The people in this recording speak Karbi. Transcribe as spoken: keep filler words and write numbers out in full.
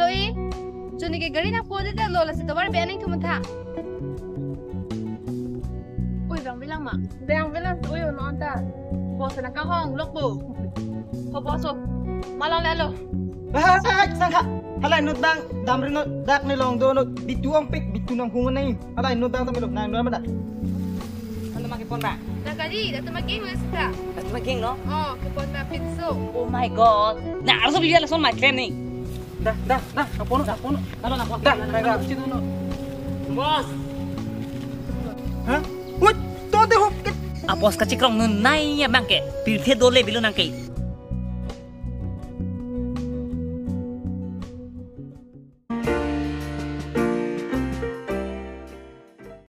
Lo i, chuni ke gari nangpo de lo, lasi tovar be aning thuman tha. Oi, bang bilang ma. Bang bilang, oi, non ta. Boss na kahong lok bo. Ho boss o. Malong le lo. Ah, ah, ah, sangkha. Halai inut dang, damri inut dak ne long do inut bitu ongpik, bitu nanghumon nai. Halai inut dang ta melo, nang dua mana? Ano ma kepon ba? Na gari, da tuma ging le sita. Da tuma ging lo? Oh, kepon ba pinso. Oh my God. Na arso bibi lason ma klem ni. Dah, dah, dah, kapono, kapono. Halo, halo. Dah, dah, dah. Boss. Hah? Wait, to de hop ke. Apos kachikrong nun nai ya bang ke. Pirthe dole bilo nang ke.